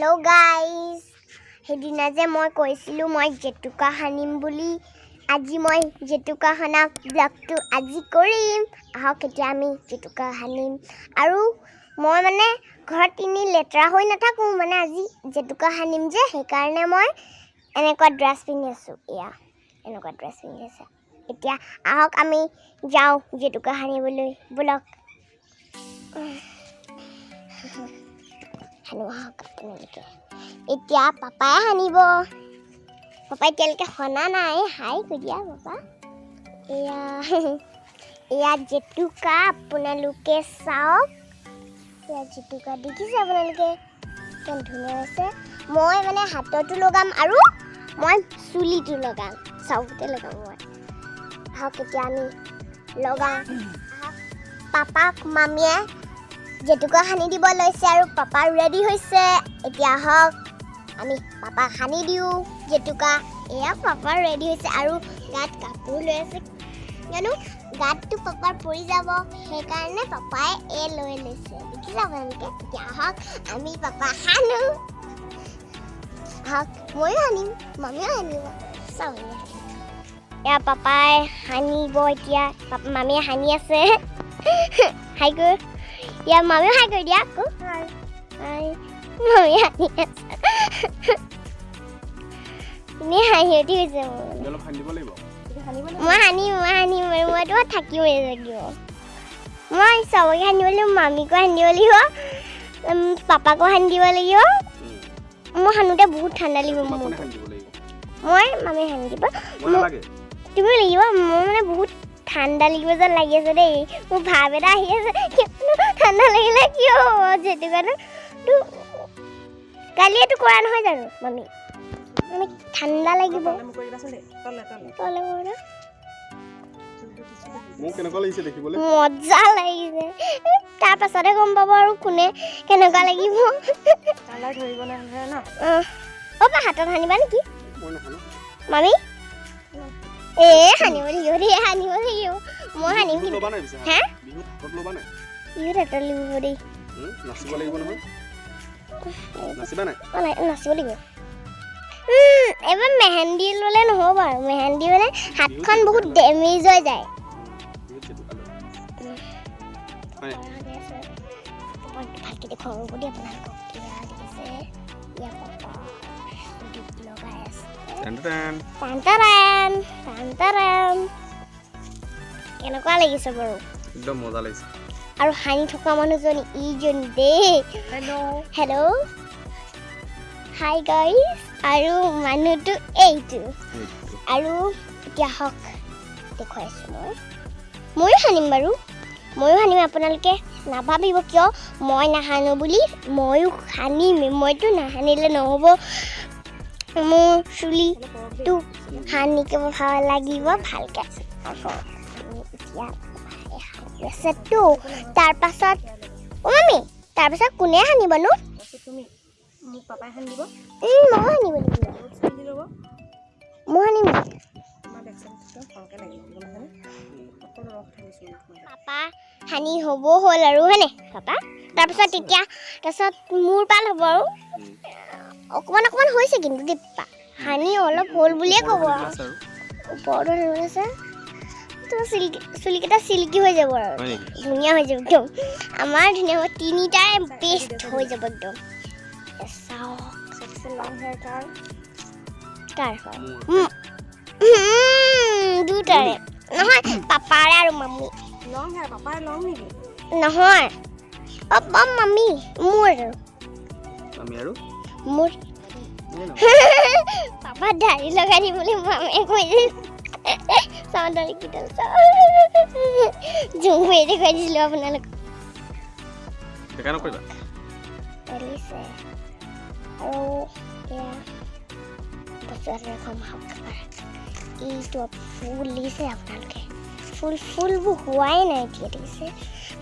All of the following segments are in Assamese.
হেল্ল' গাইজ, সেইদিনা যে মই কৈছিলোঁ মই জেতুকা সানিম বুলি, আজি মই জেতুকা সনা ব্লগটো আজি কৰিম। আহক, এতিয়া আমি জেতুকা সানিম। আৰু মই মানে ঘৰত এনেই লেতেৰা হৈ নাথাকোঁ, মানে আজি জেতুকা সানিম যে, সেইকাৰণে মই এনেকুৱা ড্ৰেছ পিন্ধি আছোঁ। এয়া এনেকুৱা ড্ৰেছ পিন্ধি আছোঁ। এতিয়া আহক, আমি যাওঁ জেতুকা সানিবলৈ। ব'লক, সানো আহক আপোনালোকে। এতিয়া পাপাই সানিব। পাপাই এতিয়ালৈকে সনা নাই। হাই কৈ দিয়া পাপা। এয়া এয়া জেতুকা, আপোনালোকে চাওক। এয়া জেতুকা দেখিছে আপোনালোকে, কিমান ধুনীয়া হৈছে। মই মানে হাততো লগাম আৰু মই চুলিটো লগাম, চবতে লগাম মই। আহক, এতিয়া আমি লগাওঁ। আহক, পাপাক মামীয়ে জেতুকা সানি দিব লৈছে আৰু পাপা ৰেডি হৈছে। এতিয়া আহক, আমি পাপাক সানি দিওঁ জেতুকা। এয়া পাপা ৰেডি হৈছে আৰু গাত কাপোৰ লৈ আছে। জানো গাতটো পাপাৰ পৰি যাব, সেইকাৰণে পাপাই এই লৈ লৈছে। দেখিছে আপোনালোকে? এতিয়া আহক, আমি পাপা সানো। আহক, ময়ো সানিম, মামীও সানিব, চব সানিম। এয়া পাপাই সানিব এতিয়া। পাপা মামীয়ে সানি আছে। হাই কৰ। ইয়া মামীও হাই কৰি দিয়া আকৌ। হাই। মামীয়ে সানি আছে। এনেই হাঁহি উঠি গৈছে মোৰ। অলপ সানি দিব লাগিব। মই সানিম, মই সানিম। মইতো থাকিবই লাগিব। মই চবকে সানিব লাগিব, মামীকো সানিব লাগিব, পাপাকো সানি দিব লাগিব। মই সানোতে বহুত ঠাণ্ডা লাগিব। তোমাক মোৰ কোনে সানি দিব লাগিব? মই মামীয়ে সানি দিব। মই নালাগে। তুমিও লাগিব। মোৰ মানে বহুত ঠাণ্ডা লাগিব যেন লাগি আছে দেই। মোৰ ভাৱ এটা আহি আছে, কিয়নো ঠাণ্ডা লাগিলে কিয় হ'ব জেতুকাটো তো কালি এইটো কৰা নহয় জানো মামী? মানে ঠাণ্ডা লাগিব। তলে কৰা। মোক কেনেকুৱা লাগিছে দেখিবলৈ? মজা লাগিছে। তাৰ পাছতহে গম পাব আৰু কোনে কেনেকুৱা লাগিব। কালাৰ ধৰিব নধৰে ন। অ' বা হাতত সানিবা নেকি? মই নাসানো। মামী এ সানিব লাগিব দেই, সানিব লাগিব। মই সানিম। বিহুত কিন্তু ল'বা নাই পিছে? হে? বিহুত হাতত ল'বা নাই? বিহুত হাতত লাগিব দেই। নাচিব লাগিব নহয়। নাচিবা নাই? অ' নাই, নাচিব লাগিব। এইবাৰ মেহেন্দি ল'লে নহ'ব আৰু। মেহেন্দি মানে হাতখন বহুত ডেমেজ হৈ যায়। বিহুত জেতুকা লৈ হয়। ভালকে দেখুৱাব ৰ'ব দেই আপোনালোকক। এয়া দেখিছে, ইয়াৰ পাপা চুলিত লগাই আছে। Ten ten. টান টান। কেনেকুৱা লাগিছে বাৰু? একদম মজা লাগিছে। আৰু সানি থকা মানুহজনী ইজনী দেই। হেল্ল'। Hello', hi guys. আৰু মানুহটো এইটো। আৰু এতিয়া আহক, দেখুৱাইছোঁ মই। ময়ো সানিম বাৰু, ময়ো সানিম। আপোনালোকে নাভাবিব কিয় মই নাসানো বুলি, ময়ো সানিম। মইতো নাসানিলে নহ'ব। মোৰ চুলিটো সানিব ভাল লাগিব ভালকৈ। এতিয়া সানি আছেতো, তাৰপাছত অ' মামী, তাৰপাছত কোনে সানিবনো? তুমি মোক পাপাই সানি দিব। ময়ো সানিব লাগিব। অলপ চুলি ল'ব। মই সানিম। তোমাৰ বেক চাইডটো সৰহকৈ লাগিব, গম পাইছানে? অকল ৰস ঢালিছোঁ মই তোমাৰ। পাপা সানি হ'ব হ'ল আৰু, হয়নে পাপা? তাৰপিছত তেতিয়া তাৰপিছত মোৰ পাল হ'ব। আৰু অকণমান অকণমান হৈছে কিন্তু দেই পাপা, সানি অলপ হ'ল বুলিয়ে ক'ব আৰু। আছে আৰু। ওপৰতো সানিব আছে তো। চিল্কি, চুলিকেইটা চিল্কি হৈ যাব আৰু। হয় নেকি? ধুনীয়া হৈ যাব একদম। আমাৰ ধুনীয়া হ'ব, তিনিটাৰে বেষ্ট হৈ যাব একদম। এ চাওক। চবচে লং হেয়াৰ কাৰ? কাৰ? মোৰ। দুটাৰে নহয়, পাপাৰে আৰু মামী। লং হেয়াৰ পাপাৰ লং নেকি? নহয় অ' মামী, মোৰ আৰু। আমি আৰু মোৰ। মোৰ নহয়। পাপা দাড়ি লগাই দিম বুলি মামীয়ে কৈছে। চাওঁ, দাড়ি কেইডাল চাওঁ। জুম কৰি দেখুৱাই দিছিলোঁ আপোনালোকক। বেকা নকৰিবা। চলিছে আৰু এয়া বস্তু এটা দেখুৱাম আহক এবাৰ। এইটো ফুল দেখিছে আপোনালোকে? ফুল, ফুলবোৰ হোৱাই নাই এতিয়া। দেখিছে,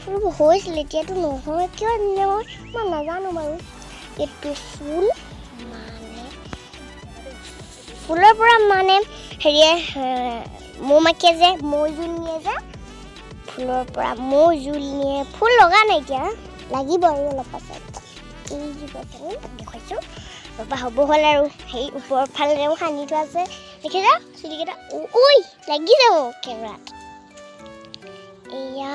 ফুলবোৰ হৈছিলে, এতিয়াতো নহয়। কিয় নহয় মই নাজানো বাৰু। এইটো ফুল মানে ফুলৰ পৰা মানে হেৰিয়ে মৌ মাখিয়ে যে মৌ জোল নিয়ে যে, ফুলৰ পৰা মৌ জোল নিয়ে। ফুল লগা নাই এতিয়া, লাগিব আৰু অলপ পাছত। এই যি গছনি দেখুৱাইছোঁ পাপা হ'ব হ'ল আৰু সেই ওপৰৰ ফালেও সানি থোৱা আছে দেখিছা চুলিকেইটা ঐ লাগি যাব কেমেৰাত। এয়া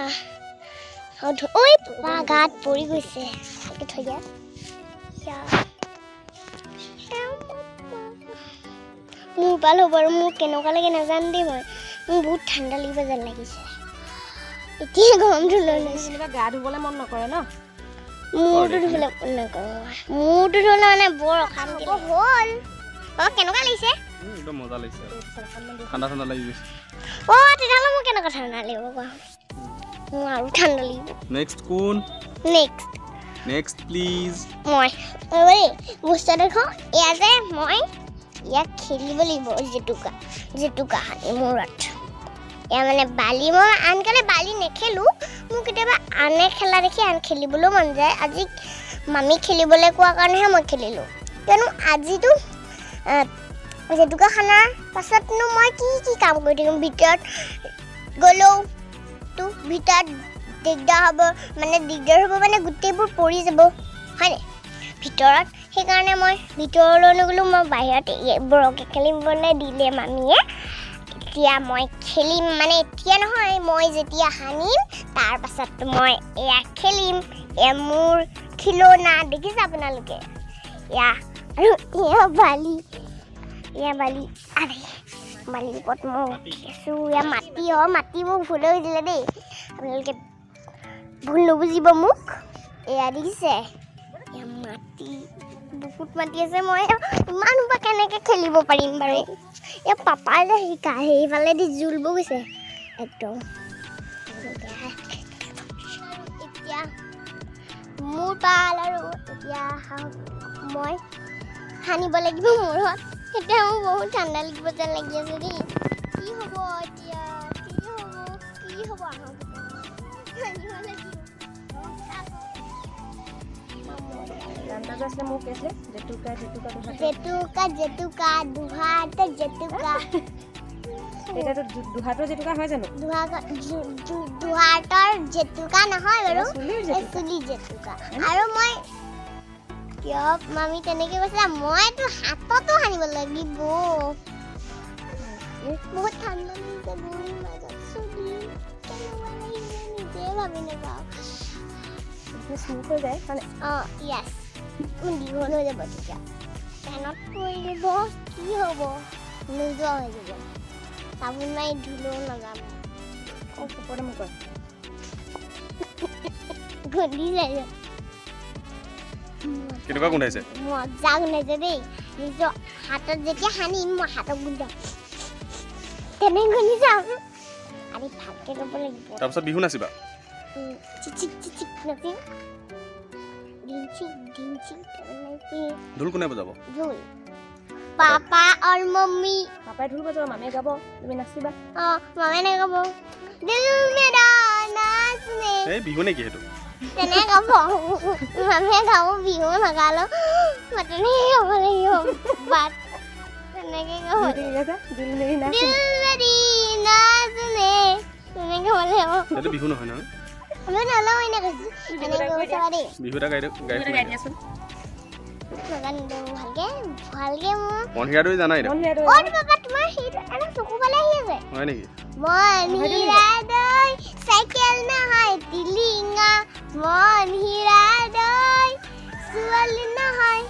ঐ পাপা গাত পৰি গৈছে, ভালকৈ থৈ দিয়া। মোৰ পাল হ'ব আৰু মোৰ কেনেকুৱা লাগে নাজানো দেই, মই মোৰ বহুত ঠাণ্ডা লাগিব যেন লাগিছে এতিয়া। গৰমটো লৈ লৈছোঁ। গা ধুবলৈ মন নকৰে ন? মূৰটো ধুবলৈ মন নকৰোঁ, মূৰটো ধুলে মানে বৰ অশান্তি হ'ল। অঁ কেনেকুৱা লাগিছে? একদম মজা লাগিছে, ঠাণ্ডা ঠাণ্ডা লাগি গৈছে। অঁ তেতিয়াহ'লে মোৰ কেনেকুৱা ঠাণ্ডা লাগিব কোৱা? মোৰ আৰু ঠাণ্ডা লাগিব। নেক্সট কোন? Next next please. মই দেই বস্তু দেখোঁ, এয়া যে মই ইয়াক খেলিব লাগিব জেতুকা, জেতুকা সানি মূৰত। এয়া মানে বালি, মই আনকালে বালি নেখেলোঁ, মোৰ কেতিয়াবা আনে খেলা দেখি আন খেলিবলৈও মন যায়। আজি মামী খেলিবলৈ কোৱাৰ কাৰণেহে মই খেলিলোঁ, কিয়নো আজিতো জেতুকা সানাৰ পাছতনো মই কি কি কাম কৰি থাকিম। ভিতৰত গ'লেও তো ভিতৰত দিগদাৰ হ'ব, মানে দিগদাৰ হ'ব মানে গোটেইবোৰ পৰি যাব হয়নে ভিতৰত। সেইকাৰণে মই ভিতৰলৈ নগ'লোঁ, মই বাহিৰত বৰকৈ খেলিবলৈ দিলে মামীয়ে। এতিয়া মই খেলিম, মানে এতিয়া নহয়, মই যেতিয়া সানিম তাৰপাছত মই এয়া খেলিম। এয়া মোৰ খিলনা দেখিছে আপোনালোকে, এয়া আৰু এয়া বালি, এয়া বালি, আৰে বালিৰ ওপৰত মই উঠি আছোঁ। এয়া মাটি, অঁ মাটি মোক ভুল হৈ দিলে দেই, আপোনালোকে ভুল নুবুজিব মোক। এয়া দেখিছে এয়া মাটি, বহুত মাটি আছে। মই ইমান সোপা কেনেকৈ খেলিব পাৰিম বাৰু? এয়া পাপাই যে সেইফালেদি জুলব গৈছে একদম। এতিয়া মোৰ পাল আৰু এতিয়া মই সানিব লাগিব মূৰত। এতিয়া মোৰ বহুত ঠাণ্ডা লাগিব যেন লাগি আছে দেই। কি হ'ব এতিয়া, কি হ'ব, কি হ'ব? আহক সানিব লাগিব। জেতুকা জেতুকা দুহাত জেতুকা। জেতুকা হয় জানো? দুহাতৰ জেতুকা নহয় বাৰু, চুলি জেতুকা। আৰু মই কিয় মামী তেনেকৈ কৈছে, মইতো হাততো সানিব লাগিব। বহুত ঠাণ্ডা লাগিছে গুৰিৰ মাজত, চুলি কেনেকুৱা লাগিছে নিজে ভাবি নাপাওঁ। অঁ য়েছ, মোৰ দীঘল হৈ যাব তেতিয়া, ফেনত পৰিব কি হ'ব, নোযোৱা হৈ যাব। চাবোন মাৰি ধুলেও নাযাব, গলি যায়। কেনেকুৱা গোন্ধাইছে? মজা গোন্ধাইছে দেই। নিজৰ হাতত যেতিয়া সানিম মই হাতত গোন্ধাম, তেনেকৈ গোন্ধি যাম। আমি ভালকৈ ল'ব লাগিব। তাৰপিছত বিহু নাচিবা? চিচিক চিচিক নাচিম, ঢিংচিক ঢিংচিক নাচিম। ঢোল কোনে বজাব? ঢোল পাপা আৰু মম্মি। পাপাই ঢোল বজাব, মামীয়ে গাব, তুমি নাচিবা। অঁ মামে নাগাব, দিল মেৰা নাচনে। এই বিহু নেকি সেইটো? তেনে গাব, মামীয়ে গাব, বিহু নাগালো মই তেনেকৈ গাব লাগিব। বাট তেনেকৈ গাব, দিল মেৰি নাচনে তেনেকৈ গাব লাগিব। সেইটো বিহু নহয় নহয়? মই নলওঁ, এনে কৈছোঁ, এনেকৈ কৈছোঁ দেই। বিহু এটা গাই গাই দিয়াচোন। ভালকে ভালকে মোৰ মনহীৰা জানাই অ বাবা, তোমাৰ সেইটো এটা চকু ফালে আহি আছে হয় নেকি? মনহীৰা দৈ চাইকেল নহয় টিলিঙা, মনহীৰা দৈ ছোৱালী নহয়।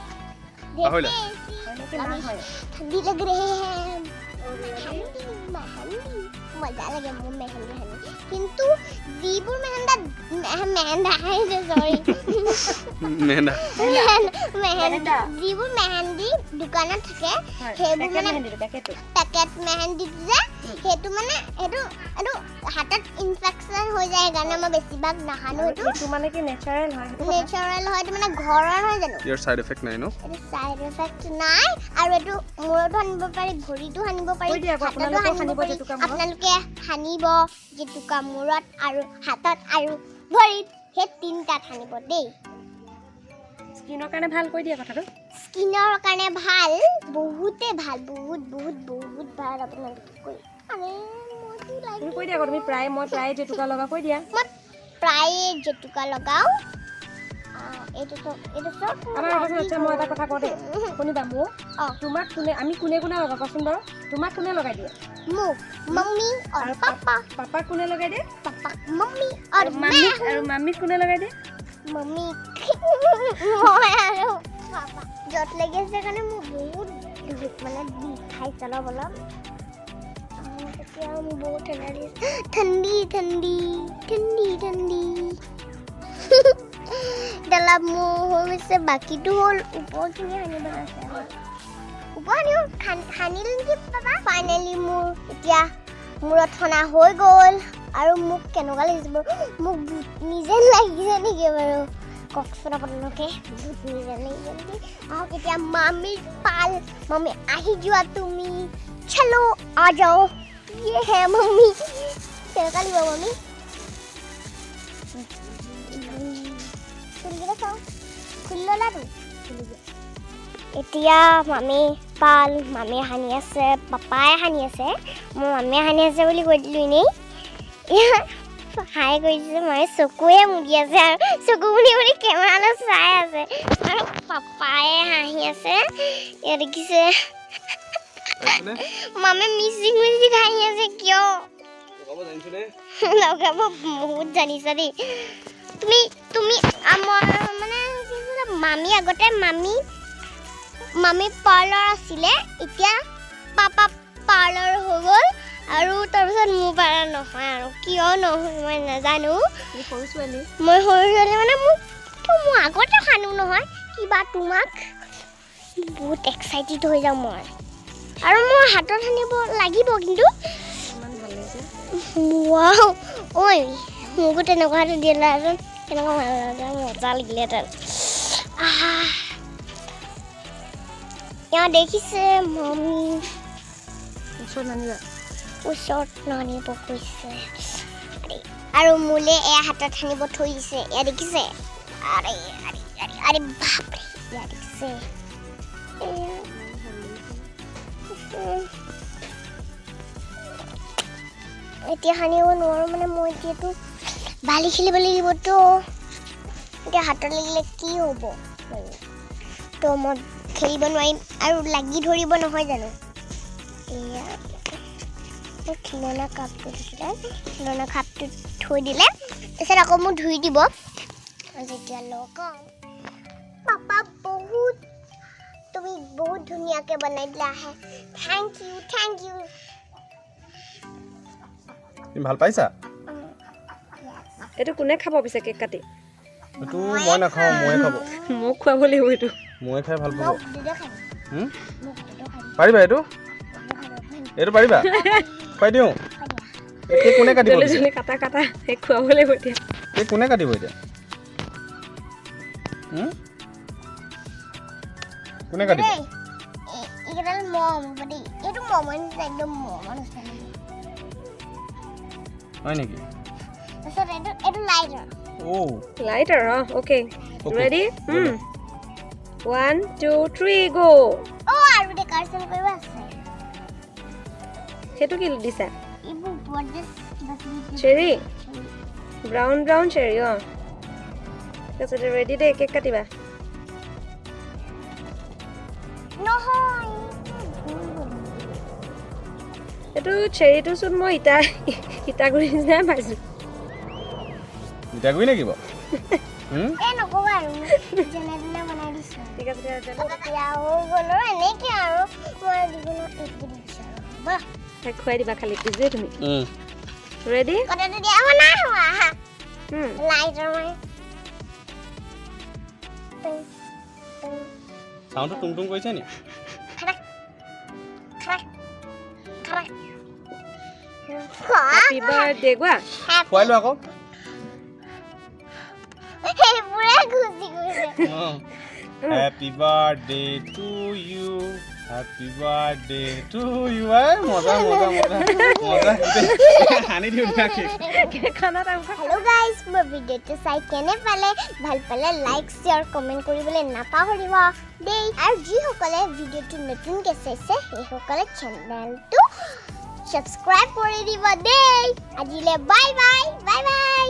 ঠাণ্ডি লাগ ৰহে হে, মেহেন্দি মজা লাগে মোৰ মেহেন্দি সানি। কিন্তু যিবোৰ মেহেন্দা মেহেন্দা চৰি মেহেন্দা যিবোৰ মেহেন্দি দোকানত থাকে সেইবোৰ মানে পেকেট মেহেন্দিটো যে সেইটো মানে সেইটো এইটো হাতত ইনফেকশ্যন হৈ যায়, সেইকাৰণে মই বেছিভাগ নাসানো। এইটো মানে কি নেচাৰেল হয়, নেচাৰেল হয়, এইটো মানে ঘৰৰ নহয় জানো, ইয়াৰ সাইড এফেক্ট নাই ন? এইটো সাইড এফেক্ট নাই আৰু এইটো মূৰতো সানিব পাৰি, ভৰিতো সানিব পাৰি, হাততো সানিব পাৰি। আপোনালোকে সানিব জেতুকা মূৰত আৰু হাতত আৰু ভৰিত, সেই তিনিটাত সানিব দেই। স্কিনৰ কাৰণে ভাল কৈ দিয়া কথাটো। স্কিনৰ কাৰণে ভাল, বহুতে ভাল, বহুত বহুত বহুত ভাল। আপোনালোকে কৈ আৰে মোৰতো লাগে। তুমি কৈ দিয়া আকৌ, তুমি প্ৰায় মই প্ৰায় জেতুকা লগা কৈ দিয়া। মই প্ৰায়ে জেতুকা লগাওঁ এইটো এইটো চব। আমাৰ ৰ'বাচোন। আচ্ছা, মই এটা কথা কওঁ দেই, শুনিবা মোক। অঁ। তোমাক কোনে, আমি কোনে কোনে লগাওঁ কচোন বাৰু? তোমাক কোনে লগাই দিয়ে? মোক মাম্মি আৰু পাপা। পাপাক কোনে লগাই দিয়ে? পাপাক মাম্মি আৰু মাম্মীক? আৰু মাম্মীক কোনে লগাই দিয়ে? মাম্মী, মই আৰু পাপা। য'ত লাগি আছে কাৰণে মোৰ বহুত মানে বিষাইছে অলপ অলপ। এতিয়া মোৰ বহুত ঠাণ্ডা লাগিছে, ঠাণ্ডি ঠাণ্ডি ঠাণ্ডি ঠাণ্ডি। এতিয়া মোৰ হৈ গৈছে, বাকীটো হ'ল ওপৰখিনি সানিব আছে। ওপৰ সানিব সানিল নেকি পাপা? ফাইনেলি মোৰ এতিয়া মূৰত সনা হৈ গ'ল। আৰু মোক কেনেকুৱা লাগিছে বাৰু? মোক ভূতনি যেন লাগিছে নেকি বাৰু কওকচোন আপোনালোকে? ভূতনি যেন লাগিছে নেকি? আহক এতিয়া মামীৰ পাল। মামী, আহি যোৱা তুমি, চলো আ যাও। ये है मम्मी। কেনেকুৱা লাগিব মামী? চুলিকেইটা চাওঁ, খুলি ল'লা তুমি? খুলি দিয়া। এতিয়া মামী পাল, মামীয়ে সানি আছে, পাপাই সানি আছে। মই মামীয়ে সানি আছে বুলি কৈ দিলোঁ এনেই। হাই কৰিছে মামী, চকুৱে মুদি আছে আৰু চকু মুদি মুদি কেমেৰালৈ চাই আছে। আৰু পাপায়ে হাঁহি আছে। ইয়াত দেখিছে মামে মিচিং মিচিং হাঁহি আছে কিয়? লগাব বহুত জানিছা দেই তুমি। তুমি আমাৰ মানে কি আছিলে, মামী আগতে মামী মামী পাৰ্লাৰ আছিলে, এতিয়া পাপা পাৰ্লাৰ হৈ গ'ল। আৰু তাৰপিছত মোৰ পাৰ্লাৰ নহয় আৰু কিয় নহয় মই নাজানো। তুমি সৰু ছোৱালী। মই সৰু ছোৱালী মানে মোক মোৰ আগতে সানো নহয় কিবা, তোমাক বহুত এক্সাইটেড হৈ যাওঁ মই। আৰু মোৰ হাতত সানিব লাগিব কিন্তু। ইমান ভাল লাগিছে। ৱাও, ঐ মোকো তেনেকুৱা এটা দিলেহেঁতেন কেনেকুৱা ভাল লাগিলেহেঁতেন, মজা লাগিলেহেঁতেন। আহা, এওঁ দেখিছে মম্মি। ওচৰত নানিবা। ওচৰত নানিব কৈছে। আৰে, আৰু মোলে এয়া হাতত সানিব থৈ দিছে। এয়া দেখিছে, আৰে আৰে আৰে আৰে বাপৰে, এয়া দেখিছে এয়া। এতিয়া সানিব নোৱাৰোঁ মানে মই এতিয়াতো বালি খেলিব লাগিবতো। এতিয়া হাতত লাগিলে কি হ'ব বাৰু? তো মই খেলিব নোৱাৰিম আৰু লাগি ধৰিব নহয় জানো? এয়া মই খিলনা কাপটো দিছিলে, খিলনা কাপটো থৈ দিলে, তাৰপিছত আকৌ মোক ধুই দিব যেতিয়া লগাওঁ। পাপা, বহুত তুমি বহুত ধুনীয়াকৈ বনাই দিলা আহে। Thank you, thank you. তুমি ভাল পাইছা? এইটো কোনে খাব পিছে কেক কাটি? এইটো মই নাখাওঁ, ময়ে খাব। মোক খুৱাব লাগিব এইটো। ময়ে খাই ভাল পাব। মোক দুটা খাই, হুম? মোক দুটা খাই। পাৰিবা এইটো? এইটো পাৰিবা? খুৱাই দিওঁ এই কেক কোনে কাটিব জল্দি পিছে? জল্দি কাটা কাটা, সেই খুৱাব লাগিব এতিয়া। কেক কোনে কাটিব এতিয়া? হুম? কোনে কাটিব? দেই, এইকেইডাল মম হ'ব দেই। এইটো মমৰ নিচিনা, একদম মমৰ নিচিনা। হয় নেকি? তাৰপিছত এইটো লাইটাৰ। অ' লাইটাৰ, অঁ, অ'কে। Okay. Ready? 1 2 3 গ'। অ', আৰু ডেকৰেশ্যন কৰিব আছে। সেইটো কি দিছা? এইবোৰ ওপৰত যে কিবা কিবি চেৰি, ব্ৰাউন ব্ৰাউন চেৰি। অঁ, ঠিক আছে, ৰেডি দেই, কেক কাটিবা। নহয়, এইটো ভুল হ'ল। এইটো চেৰিটো চোন মই ইটা ইটাগুৰি নিচিনাই পাইছোঁ। ইটাগুৰি নেকি বাৰু? হুম? এই নক'বা আৰু, যেনে তেনে বনাই দিছোঁ। ঠিক আছে দিয়া। এতিয়া হৈ গ'ল আৰু এনেকৈ আৰু মই যিকোনো এইটো দিছোঁ আৰু হ'ব। তাইক খুৱাই দিবা খালি প্লিজ দেই তুমি। ৰেডি? কথাটো দিয়া হোৱা নাই হোৱা। লাইটৰ মই টুং, টুং, চাউণ্ডটো টুং টুং কৰিছে নি? খাৰাক খাৰাক খাৰাক। হেপী বাৰ্থডে গোৱা। খুৱাই লোৱা আকৌ। সেইবোৰে গুচি গৈছে। Happy birthday to you, happy birthday to you. এই মজা মজা মজা মজা, সানি দিওঁ দিয়া কেক। কেক খানাত আৰু হেল্ল' গাইজ, মোৰ ভিডিঅ'টো চাই কেনে পালে? ভাল পালে লাইক, শ্বেয়াৰ, কমেণ্ট কৰিবলৈ নাপাহৰিব দেই। আৰু যিসকলে ভিডিঅ'টো নতুনকৈ চাইছে সেইসকলে চেনেলটো ছাবস্ক্ৰাইব কৰি দিব দেই। আজিলৈ বাই বাই, বাই বাই।